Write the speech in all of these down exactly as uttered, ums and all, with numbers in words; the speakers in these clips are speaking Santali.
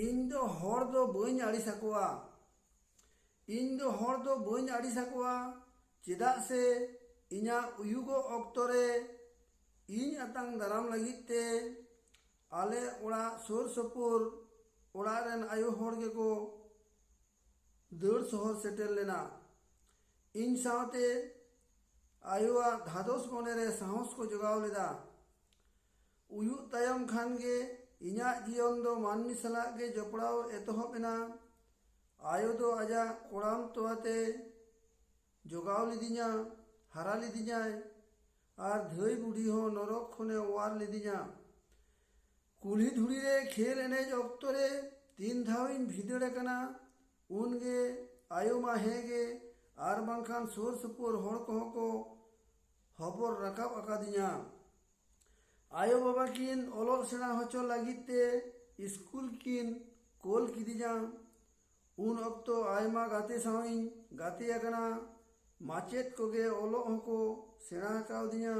ᱤᱧ ᱫᱚ ᱦᱚᱲ ᱫᱚ ᱵᱟᱹᱧ ᱟᱹᱲᱤᱥ ᱟᱠᱚᱣᱟ᱾ ᱤᱧ ᱫᱚ ᱦᱚᱲ ᱫᱚ ᱵᱟᱹᱧ ᱟᱹᱲᱤᱥ ᱟᱠᱚᱣᱟ, ᱪᱮᱫᱟᱜ ᱥᱮ ᱤᱧᱟᱹᱜ ᱩᱭᱩᱜᱚᱜ ᱚᱠᱛᱚ ᱨᱮ ᱤᱧ ᱟᱛᱟᱝ ᱫᱟᱨᱟᱢ ᱞᱟᱹᱜᱤᱫ ᱛᱮ ᱟᱞᱮ ᱚᱲᱟᱜ ᱥᱩᱨ ᱥᱩᱯᱩᱨ ᱚᱲᱟᱜ ᱨᱮᱱ ᱟᱭᱳ ᱦᱚᱲ ᱜᱮᱠᱚ ᱫᱟᱹᱲ ᱥᱚᱦᱚᱨ ᱥᱮᱴᱮᱨ ᱞᱮᱱᱟ᱾ ᱤᱧ ᱥᱟᱶᱛᱮ ᱟᱭᱳᱣᱟᱜ ᱫᱷᱟᱫᱚᱥ ᱢᱚᱱᱮᱨᱮ ᱥᱟᱦᱚᱥ ᱠᱚ ᱡᱚᱜᱟᱣ ᱞᱮᱫᱟ᱾ ᱩᱭᱩᱜ ᱛᱟᱭᱚᱢ ᱠᱷᱟᱱ ᱜᱮ ᱤᱧᱟᱹᱜ ᱡᱤᱭᱚᱱ ᱫᱚ ᱢᱟᱹᱱᱢᱤ ᱥᱟᱞᱟᱜ ᱜᱮ ᱡᱚᱯᱲᱟᱣ ᱮᱛᱚᱦᱚᱵ ᱮᱱᱟ᱾ ᱟᱭᱳ ᱫᱚ ᱟᱡᱟᱜ ᱠᱚᱲᱟᱢ ᱛᱚᱣᱟᱛᱮ ᱡᱚᱜᱟᱣ ᱞᱤᱫᱤᱧᱟ, ᱦᱟᱨᱟ ᱞᱤᱫᱤᱧᱟᱭ ᱟᱨ ᱫᱷᱟᱹᱭ ᱵᱩᱰᱷᱤ ᱦᱚᱸ ᱱᱚᱨᱚᱠ ᱠᱷᱚᱱᱮ ᱚᱣᱟᱨ ᱞᱤᱫᱤᱧᱟ᱾ ᱠᱩᱞᱦᱤ ᱫᱷᱩᱲᱤ ᱨᱮ ᱠᱷᱮᱞ ᱮᱱᱮᱡ ᱚᱠᱛᱚ ᱨᱮ ᱛᱤᱱ ᱫᱷᱟᱣ ᱤᱧ ᱵᱷᱤᱸᱫᱟᱹᱲ ᱟᱠᱟᱱᱟ, ᱩᱱᱜᱮ ᱟᱭᱳ ᱢᱟ ᱦᱮᱸ ᱜᱮ ᱟᱨ ᱵᱟᱝᱠᱷᱟᱱ ᱥᱩᱨ ᱥᱩᱯᱩᱨ ᱦᱚᱲ ᱠᱚᱦᱚᱸ ᱠᱚ ᱦᱚᱵᱚᱨ ᱨᱟᱠᱟᱵ ᱟᱠᱟᱫᱤᱧᱟ᱾ ᱟᱭᱳ ᱵᱟᱵᱟ ᱠᱤᱱ ᱚᱞᱚᱜ ᱥᱮᱬᱟ ᱦᱚᱪᱚ ᱞᱟᱹᱜᱤᱫ ᱛᱮ ᱥᱠᱩᱞ ᱠᱤᱱ ᱠᱳᱞ ᱠᱤᱫᱤᱧᱟ᱾ ᱩᱱ ᱚᱠᱛᱚ ᱟᱭᱢᱟ ᱜᱟᱛᱮ ᱥᱟᱶ ᱤᱧ ᱜᱟᱛᱮ ᱟᱠᱟᱱᱟ᱾ ᱢᱟᱪᱮᱫ ᱠᱚᱜᱮ ᱚᱞᱚᱜ ᱦᱚᱸᱠᱚ ᱥᱮᱬᱟ ᱟᱠᱟᱣᱫᱤᱧᱟ᱾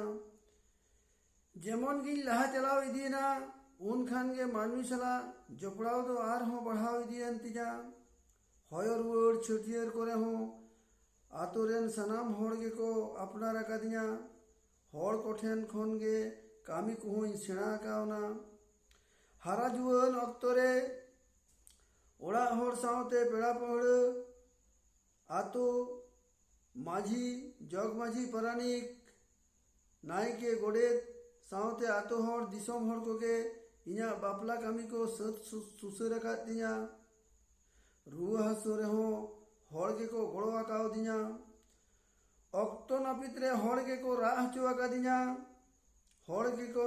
ᱡᱮᱢᱚᱱ ᱜᱤᱧ ᱞᱟᱦᱟ ᱪᱟᱞᱟᱣ ᱤᱫᱤᱭᱮᱱᱟ, ᱩᱱ ᱠᱷᱟᱱ ᱜᱮ ᱢᱟᱹᱱᱢᱤ ᱥᱟᱞᱟᱜ ᱡᱚᱯᱲᱟᱣ ᱫᱚ ᱟᱨᱦᱚᱸ ᱵᱟᱲᱦᱟᱣ ᱤᱫᱤᱭᱮᱱ ᱛᱤᱧᱟ᱾ ᱦᱚᱭᱚ ᱨᱩᱣᱟᱹᱲ ᱪᱷᱟᱹᱴᱭᱟᱹᱨ ᱠᱚᱨᱮ ᱦᱚᱸ ᱟᱛᱳ ᱨᱮᱱ ᱥᱟᱱᱟᱢ ᱦᱚᱲ ᱜᱮᱠᱚ ᱟᱯᱱᱟᱨ ᱟᱠᱟᱫᱤᱧᱟ᱾ ᱦᱚᱲ ᱠᱚᱴᱷᱮᱱ ᱠᱷᱚᱱ ᱜᱮ ᱠᱟᱹᱢᱤ ᱠᱚᱦᱚᱸᱧ ᱥᱮᱬᱟ ᱟᱠᱟᱣᱱᱟ᱾ ᱦᱟᱨᱟ ᱡᱩᱣᱟᱹᱱ ᱚᱠᱛᱚ ᱨᱮ ᱚᱲᱟᱜ ᱦᱚᱲ ᱥᱟᱶᱛᱮ ᱯᱮᱲᱟ ᱯᱟᱹᱦᱲᱟᱹ, ᱟᱛᱳ ᱢᱟᱹᱡᱷᱤ, ᱡᱚᱜᱽ ᱢᱟᱹᱡᱷᱤ ᱯᱟᱨᱟᱱᱤᱠ, ᱱᱟᱭᱠᱮ, ᱜᱚᱰᱮᱛ ᱥᱟᱶᱛᱮ ᱟᱛᱳ ᱦᱚᱲ, ᱫᱤᱥᱚᱢ ᱦᱚᱲ ᱠᱚᱜᱮ ᱤᱧᱟᱹᱜ ᱵᱟᱯᱞᱟ ᱠᱟᱹᱢᱤ ᱠᱚ ᱥᱟᱹᱛ ᱥᱩ- ᱥᱩᱥᱟᱹᱨ ᱟᱠᱟᱫ ᱛᱤᱧᱟ᱾ ᱨᱩᱣᱟᱹ ᱦᱟᱹᱥᱩ ᱨᱮᱦᱚᱸ ᱦᱚᱲ ᱜᱮᱠᱚ ᱜᱚᱲᱚ ᱟᱠᱟᱣᱫᱤᱧᱟ᱾ ᱚᱠᱛᱚ ᱱᱟᱹᱯᱤᱛ ᱨᱮ ᱦᱚᱲ ᱜᱮᱠᱚ ᱨᱟᱜ ᱦᱚᱪᱚ ᱟᱠᱟᱫᱤᱧᱟ, ᱦᱚᱲ ᱜᱮᱠᱚ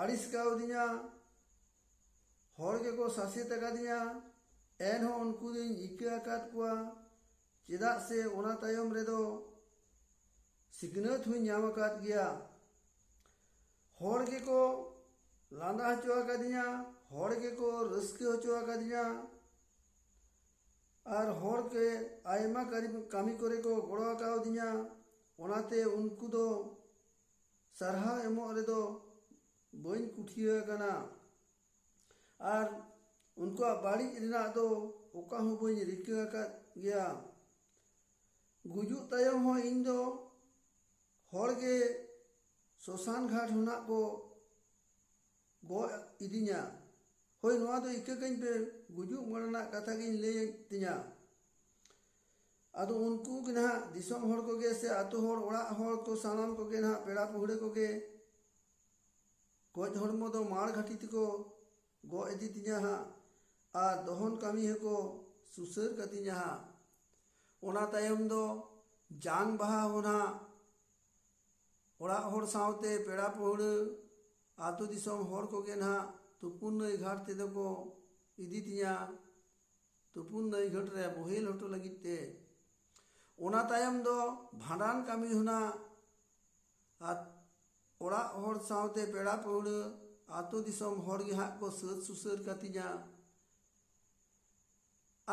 ᱟᱹᱲᱤᱥ ᱠᱟᱣᱫᱤᱧᱟ, ᱦᱚᱲ ᱜᱮᱠᱚ ᱥᱟᱥᱮᱛ ᱟᱠᱟᱫᱤᱧᱟ᱾ ᱮᱱᱦᱚᱸ ᱩᱱᱠᱩ ᱫᱚᱧ ᱤᱠᱟᱹ ᱟᱠᱟᱫ ᱠᱚᱣᱟ, ᱪᱮᱫᱟᱜ ᱥᱮ ᱚᱱᱟ ᱛᱟᱭᱚᱢ ᱨᱮᱫᱚ ᱥᱤᱠᱷᱱᱟᱹᱛ ᱦᱚᱸᱧ ᱧᱟᱢ ᱟᱠᱟᱫ ᱜᱮᱭᱟ᱾ ᱦᱚᱲ ᱜᱮᱠᱚ ᱞᱟᱸᱫᱟ ᱦᱚᱪᱚ ᱟᱠᱟᱫᱤᱧᱟ, ᱦᱚᱲ ᱜᱮᱠᱚ ᱨᱟᱹᱥᱠᱟᱹ ᱦᱚᱪᱚ ᱟᱠᱟᱫᱤᱧᱟ, ᱟᱨ ᱦᱚᱲ ᱜᱮ ᱟᱭᱢᱟ ᱠᱟᱹᱨᱤ- ᱠᱟᱹᱢᱤ ᱠᱚᱨᱮ ᱠᱚ ᱜᱚᱲᱚ ᱟᱠᱟᱣᱫᱤᱧᱟ᱾ ᱚᱱᱟᱛᱮ ᱩᱱᱠᱩ ᱫᱚ ᱥᱟᱨᱦᱟᱣ ᱮᱢᱚᱜ ᱨᱮᱫᱚ ᱵᱟᱹᱧ ᱠᱩᱴᱷᱤᱭᱟᱹ ᱟᱠᱟᱱᱟ᱾ ᱟᱨ ᱩᱱᱠᱩᱣᱟᱜ ᱵᱟᱹᱲᱤᱡ ᱨᱮᱱᱟᱜ ᱫᱚ ᱚᱠᱟ ᱦᱚᱸ ᱵᱟᱹᱧ ᱨᱤᱠᱟᱹ ᱟᱠᱟᱫ ᱜᱮᱭᱟ᱾ ᱜᱩᱡᱩᱜ ᱛᱟᱭᱚᱢ ᱦᱚᱸ ᱤᱧ ᱫᱚ ᱦᱚᱲ ᱜᱮ ᱥᱚᱥᱟᱱ ᱜᱷᱟᱴ ᱠᱷᱚᱱᱟᱜ ᱠᱚ ᱜᱚᱜ ᱤᱫᱤᱧᱟ᱾ ᱦᱳᱭ, ᱱᱚᱣᱟ ᱫᱚ ᱤᱠᱟᱹ ᱠᱟᱹᱧ ᱯᱮ, ᱜᱩᱡᱩᱜ ᱢᱟᱲᱟᱝ ᱨᱮᱱᱟᱜ ᱠᱟᱛᱷᱟ ᱜᱤᱧ ᱞᱟᱹᱭᱮᱫ ᱛᱤᱧᱟ᱾ ᱟᱫᱚ ᱩᱱᱠᱩ ᱜᱮ ᱱᱟᱦᱟᱜ ᱫᱤᱥᱚᱢ ᱦᱚᱲ ᱠᱚᱜᱮ ᱥᱮ ᱟᱛᱳ ᱦᱚᱲ, ᱚᱲᱟᱜ ᱦᱚᱲ ᱠᱚ, ᱥᱟᱱᱟᱢ ᱠᱚᱜᱮ ᱱᱟᱦᱟᱜ, ᱯᱮᱲᱟ ᱯᱟᱹᱦᱲᱟᱹ ᱠᱚᱜᱮ ᱜᱚᱡ ᱦᱚᱲᱢᱚ ᱫᱚ ᱢᱟᱲ ᱜᱷᱟᱹᱴᱤ ᱛᱮᱠᱚ ᱜᱚᱜ ᱤᱫᱤ ᱛᱤᱧᱟ ᱦᱟᱸᱜ, ᱟᱨ ᱫᱚᱦᱚᱱ ᱠᱟᱹᱢᱤ ᱦᱚᱸᱠᱚ ᱥᱩᱥᱟᱹᱨ ᱠᱟᱹᱛᱤᱧᱟ ᱦᱟᱸᱜ᱾ ᱚᱱᱟ ᱛᱟᱭᱚᱢ ᱫᱚ ᱡᱟᱝ ᱵᱟᱦᱟ ᱦᱚᱸ ᱱᱟᱦᱟᱜ ᱚᱲᱟᱜ ᱦᱚᱲ ᱥᱟᱶᱛᱮ ᱯᱮᱲᱟ ᱯᱟᱹᱦᱲᱟᱹ, ᱟᱛᱳ ᱫᱤᱥᱚᱢ ᱦᱚᱲ ᱠᱚᱜᱮ ᱱᱟᱦᱟᱜ ᱛᱩᱯᱩᱱ ᱱᱟᱹᱭ ᱜᱷᱟᱴ ᱛᱮᱫᱚ ᱠᱚ ᱤᱫᱤ ᱛᱤᱧᱟ, ᱛᱩᱯᱩᱱ ᱱᱟᱹᱭ ᱜᱷᱟᱴ ᱨᱮ ᱵᱳᱦᱮᱞ ᱦᱚᱴᱚ ᱞᱟᱹᱜᱤᱫ ᱛᱮ᱾ ᱚᱱᱟ ᱛᱟᱭᱚᱢ ᱫᱚ ᱵᱷᱟᱸᱰᱟᱱ ᱠᱟᱹᱢᱤ ᱦᱚᱸ ᱱᱟᱦᱟᱜ ᱟᱨ ᱚᱲᱟᱜ ᱦᱚᱲ ᱥᱟᱶᱛᱮ ᱯᱮᱲᱟ ᱯᱟᱹᱦᱲᱟᱹ, ᱟᱛᱳ ᱫᱤᱥᱚᱢ ᱦᱚᱲ ᱜᱮ ᱦᱟᱸᱜ ᱠᱚ ᱥᱟᱹᱛ ᱥᱩᱥᱟᱹᱨ ᱠᱟᱹᱛᱤᱧᱟ᱾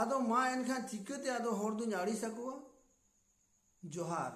ᱟᱫᱚ ᱢᱟ ᱮᱱᱠᱷᱟᱱ ᱪᱤᱠᱟᱹᱛᱮ ᱟᱫᱚ ᱦᱚᱲ ᱫᱩᱧ ᱟᱹᱲᱤᱥ ᱟᱠᱚᱣᱟ? ᱡᱚᱦᱟᱨ᱾